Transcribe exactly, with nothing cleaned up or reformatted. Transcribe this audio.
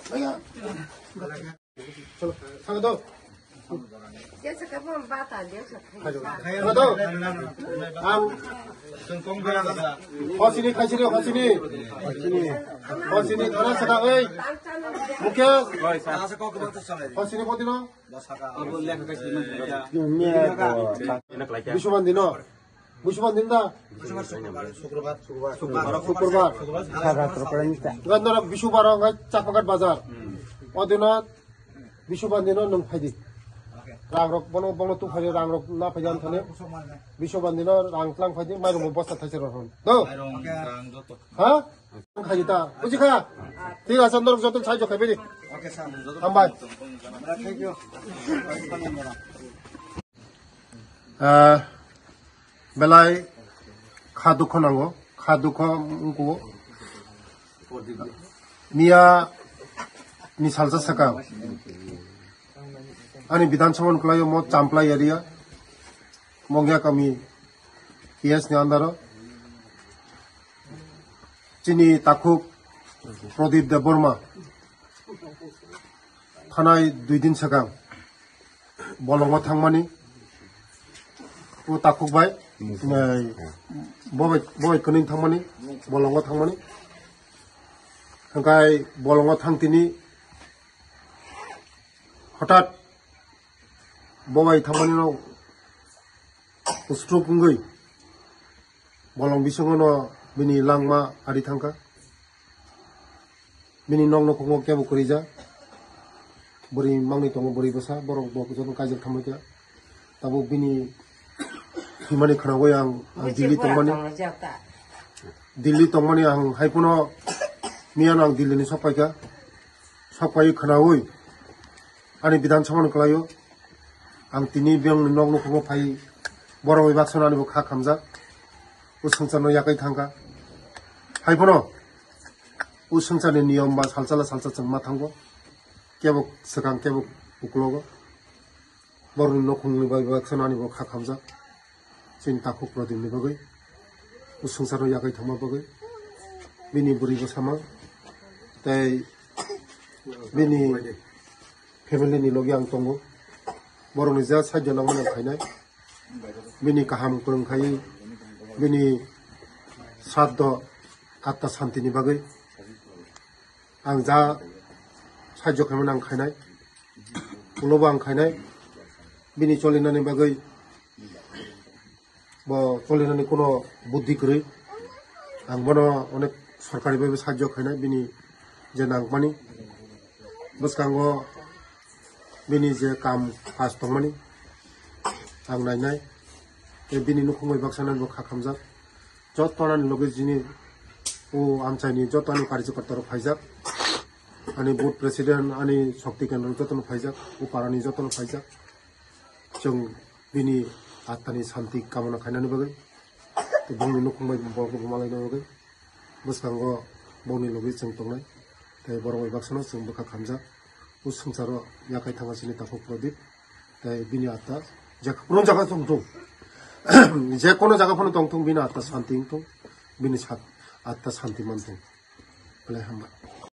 Chalo, thang do. Dia sa ka bom bata dia sa khai. Thang do. Ang hosini khaisini hosini. Hosini thana saka oi. Muke. Hosini bodino. Bisuman dino. Busubar din da? Busubar, Sukrobar. Sukrobar. Sukrobar. Sukrobar. Sukrobar. Gandara Busubar ang Chakpagat bazar. Odino Busubar dino nung phaidi. Rang rok bono bono tu phaidi rang rok na phaidi am thane. Busubar dino rang tlang phaidi mai rok bosta thaise rok hon. Do. Mai rok rang joto. Ha? Khaji ta. Buji kha. Thik ase norok joto sai jokai bini. Hambai. Ah, belai kha dukho nango, kha dukho wngkho. Miya ni salsa saka ani Bidhan Sabha ni kwlaio mo Champlai area, Mongya kami P S ni andaro chini takhuk Pradip Debbarma thanai dui din sakang bolongo thangmani, o takhuk bai, eh, bobai, bobai kwnwi thangmani, bolongo thangmani. Hwnkhe bolongo thangtini hothat bobai thangmani no stroke wngwi bolong bisingo no bini langma ari thangkha. Bini nok nukhungo kebo kwrwi ja. Bwrwi mangni tongo bwrwi bwsa, borok bo joto kaijak thamwi kha. Tabuk bini himani khwnagwi ang, ang Delhi tongmani. Delhi tongmani ang hai phano miya no ang Delhi ni sok paikha. Sok pai khwnawi ani Bidhan Sabha ni kwlaio. Ang tini biyang ni nok nukhungo phai borok bai baksa nani bo kha khamjak. O swngchar no yakai thangkha. Hai phano o swngchar ni niyom ba salsala salsa chwng ma thango. Kebo swkang kebo uklogo. Borok ni nukhung ni bai baksa nani bo kha khamjak. Chini takhuk Pradip ni bagwi. O swngchar no yakai thangma bagwi. Bini bwrwi bwsama. Tei bini family ni logi ang tongo. Borok ni ja sajjo nangmani ang khainai. Bini kaham kwrwng khai bini sraddho atta santi ni bagwi ang ja sajjo khaimani ang khainai. Ulo bo ang khainai. Bini cholinani bagwi bo cholinani kuno buddhi kwrwi. Ang bono onek sorkari bai bo sajjo khainai bini je nangmani. Bwskango bini je kam kaj tongmani ang nainai. Tei bini nukhung bai baksa nani bo kha khamjak. Joto nani logi jini o amchaini joto ani karyakarta rok phaijak. Ani booth president, ani shakti kendro jotono phaijak. O parani jotono phaijak. Chwng bini attani santi kamona khainani bagwi, tei bongni nukhung bai borokno buma laina bagwi, bwskango bongni logi chwng tongnai, tei borok bai baksa'-no chwng bwkha khamjak. O swngcharo yakai thangma chini takhuk Pradip, tei bini atta je kono jaga tongthung, je kono jaga phano tongthung, bini atta santi wngthung, bini sat-, atta santi manthung. Belai hambai.